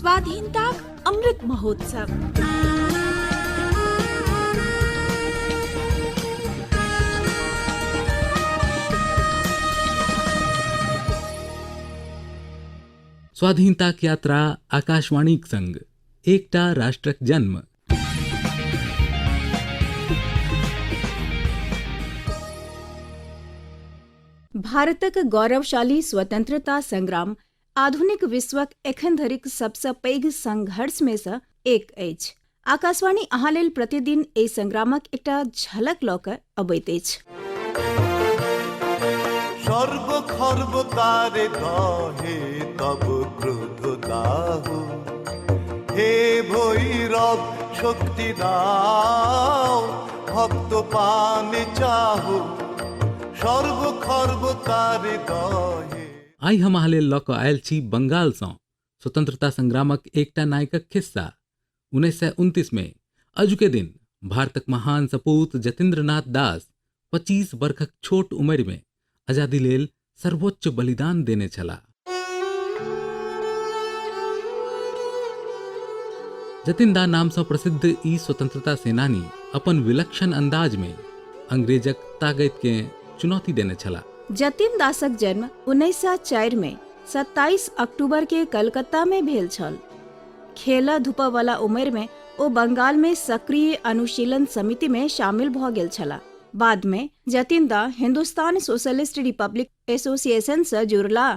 स्वाधीनताक अमृत महोत्सव। स्वाधीनताक यात्रा आकाशवाणीक संग एकटा राष्ट्रक जन्म। भारतक गौरवशाली स्वतंत्रता संग्राम आधुनिक विश्वक एखन धरिक सबसँ पैघ संघर्षमे सँ एक अछि। आकाशवाणी अहाँ लेल प्रतिदिन एहि संग्रामक एकटा झलक लऽ कऽ अबैत अछि। সর্ব খর্ব তারে দহে তব ক্রোধ দাহ, হে ভৈরব শক্তি দাও, ভক্ত পানে চাহ, সর্ব খর্ব তারে দহে। आइ हम अहाँ लेल लऽ कऽ आयल छी बंगालसँ स्वतंत्रता संग्रामक एकटा नायकक खिस्सा। 1929 मे अजुके दिन भारतक महान सपूत जतीन्द्रनाथ दास 25 वर्षक छोट उम्र में आजादी लेल सर्वोच्च बलिदान देने छलाह। जतिन दा नाम सँ प्रसिद्ध ई स्वतंत्रता सेनानी अपन विलक्षण अंदाज में अंग्रेजक ताकत के चुनौती देने छलाह। जतिन दासक जन्म 1904 मे 27 अक्टूबर के कलकत्ता में भेल छल। खेल धूपऽ वाला उम्र में ओ बंगाल में सक्रिय अनुशीलन समिति में शामिल भऽ गेल छलाह। बाद में जतिन दा हिंदुस्तान सोशलिस्ट रिपब्लिक एसोसिएशन सँ जुड़लाह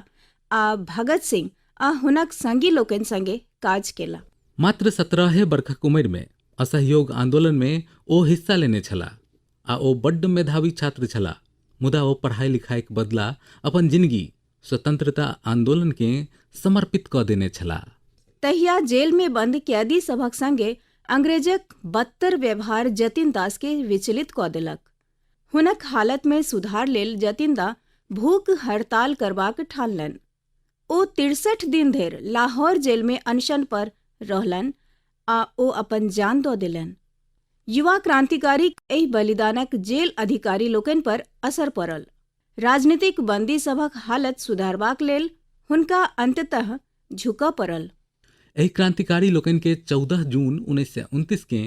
आ भगत सिंह आ हुनक संगी लोकनि संगे काज केला। मात्र 17 बरखक उम्र में असहयोग आंदोलन में ओ हिस्सा लेने छलाह आ ओ बड्ड मेधावी छात्र छलाह, मुदा ओ पढ़ाई लिखाईक बदला अपन जिंदगी स्वतंत्रता आंदोलन के समर्पित कऽ देने छलाह। तहिया जेल में बंद कैदी सभक संगे अंग्रेजक बदतर व्यवहार जतिन दास के विचलित कऽ देलक। हुनक हालत में सुधार लेल जतिन दा भूख हड़ताल करबाक ठानलनि। ओ 63 दिन धरि लाहौर जेल में अनशन पर रहलनि आ ओ अपन जान दऽ देलनि। युवा क्रांतिकारी एहि बलिदानक जेल अधिकारी लोकनि पर असर पड़ल। राजनीतिक बंदी सभक हालत सुधारबाक लेल हुनका अंततः झुकऽ पड़ल। एहि क्रांतिकारी लोकनि के 14 जून 1929 के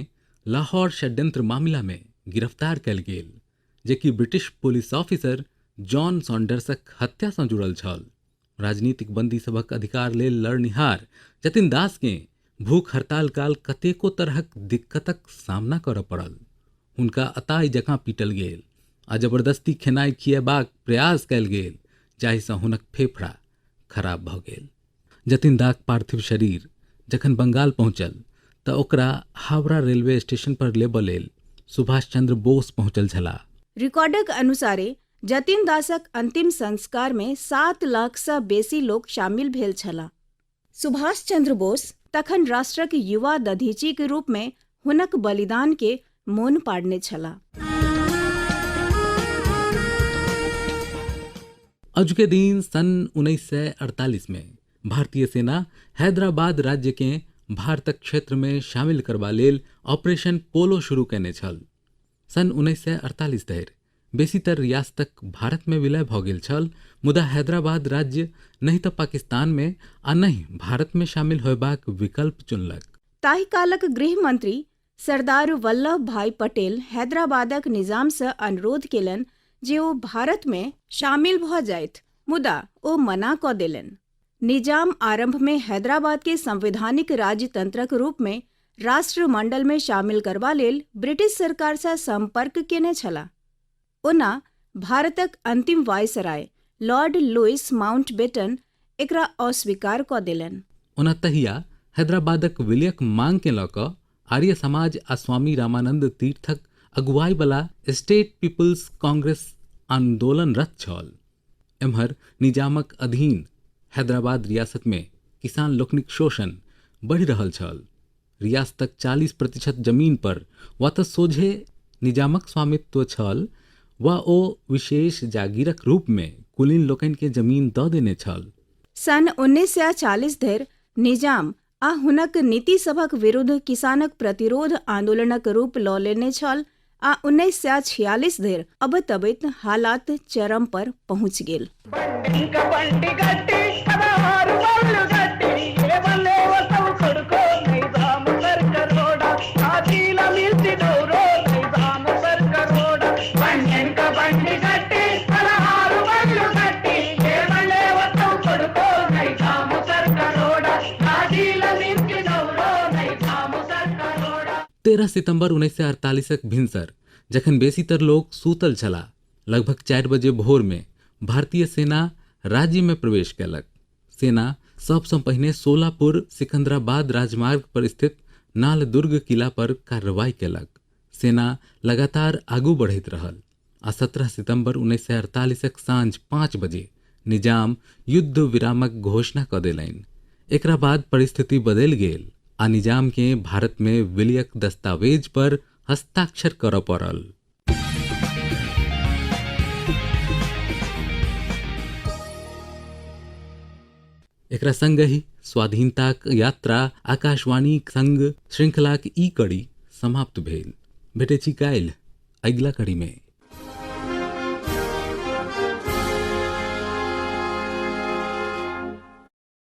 लाहौर षड्यंत्र मामला में गिरफ्तार कयल गेल, जे कि ब्रिटिश पुलिस ऑफिसर जॉन सॉन्डर्सक हत्या सँ जुड़ल छल। राजनीतिक बंदी सभक अधिकार लेल लड़निहार जतिन दास के भूख हड़ताल काल कतेको तरहक दिक्कतक सामना करऽ पड़ल। हुनका अताई जकाँ पीटल गेल आ जबरदस्ती खेनाइ खिएबाक प्रयास कयल गेल, जाहिसँ हुनक फेफड़ा खराब भऽ गेल। जतिन दाक पार्थिव शरीर जखन बंगाल पहुँचल तऽ ओकरा हावड़ा रेलवे स्टेशन पर लेबऽ लेल सुभाष चंद्र बोस पहुँचल छलाह। रिकॉर्डक अनुसारे जतिन दासक अंतिम संस्कार में 7 लाख सँ बेसी लोक शामिल भेल छलाह। सुभाष चंद्र बोस तखन राष्ट्रक युवा दधीचीक रूप में हुनक बलिदान के मोन पाड़ने छलाह। अजुके दिन सन 1948 में भारतीय सेना हैदराबाद राज्य के भारतक क्षेत्र में शामिल करबा लेल ऑपरेशन पोलो शुरू केने छल। सन 1948 धरि बेसीतर रियासतक भारत में विलय भऽ गेल छल, मुदा हैदराबाद राज्य नहि तऽ पाकिस्तान में आ नहि भारत में शामिल होयबाक विकल्प चुनलक। ताहि कालक गृह मंत्री सरदार वल्लभ भाई पटेल हैदराबादक निजामसँ अनुरोध केलनि जे ओ भारतमे शामिल भऽ जाथि, मुदा ओ मना कऽ देलनि। निजाम आरम्भमे हैदराबादकेँ संवैधानिक राजतंत्रक रूपमे राष्ट्रमंडलमे शामिल करबा लेल ब्रिटिश सरकारसँ सम्पर्क केने छलाह। ओना भारतक अंतिम वायसराय लॉर्ड लुइस माउंटबेटन एकरा अस्वीकार कऽ देलनि। ओना तहिया हैदराबादक विलयक मांगकेँ लऽ कऽ आर्य समाज आ स्वामी रामानंद तीर्थक अगुवाईवला स्टेट पीपल्स कांग्रेस आंदोलनरत छल। एम्हर निजामक अधीन हैदराबाद रियासतमे किसान लोकनिक शोषण बढ़ि रहल छल। रियासतक 40% जमीन पर वा तऽ सोझे निजामक स्वामित्व छल वा ओ विशेष जागीरक रूपमे कुलीन लोकनिकेँ जमीन दऽ देने छल। सन् 1940 धरि निजाम आ हुनक नीति सभक विरुद्ध किसानक प्रतिरोध आंदोलनक रूप लऽ लेने छल आ 1946 धरि अबैत अबैत हालात चरम पर पहुँच गेल। ఇంక బండి గట్టి 16 బళ్ళు గట్టి ఏ బల్లే వస్తావు। 13 सितंबर 1948क भिनसर जखन बेसीतर लोक सूतल छलाह, लगभग 4 बजे भोर में भारतीय सेना राज्य में प्रवेश कयलक। सेना सबसँ पहिने सोलापुर सिकंदराबाद राजमार्ग पर स्थित नालदुर्ग किला पर कार्रवाई कयलक। सेना लगातार आगू बढ़ैत रहल आ 17 सितंबर 1948क साँझ 5 बजे निजाम युद्ध विरामक घोषणा कऽ देलनि। एकरा बाद परिस्थिति बदलि गेल आ निजाम के भारत में विलयक दस्तावेज पर हस्ताक्षर करऽ पड़ल। एकरा संगहि स्वाधीनताक यात्रा आकाशवाणीक संग श्रृंखलाक ई कड़ी समाप्त भेल। भेटै छी काल्हि अगिला कड़ी में।